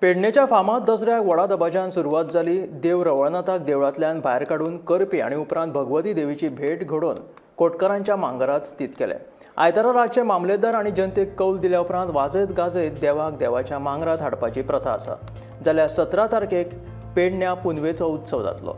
पेडणेच्या फामाद दसऱ्याक व्हडा दबाज्यान सुरवात जाली. देव रवळनाथाक देवळांतल्यान भायर काडून करपी आनी उपरांत भगवती देवीची भेट घडोवन कोटकारांच्या मांगरात स्थीत केले. आयतारा रातचे मामलेदार आनी जनतेक कौल दिल्या उपरांत वाजयत गाजयत देवाक देवाच्या मांगरात हाडपाची प्रथा आसा. जाल्यार 17 तारखेक पेडण्या पुनवेचो उत्सव जातलो.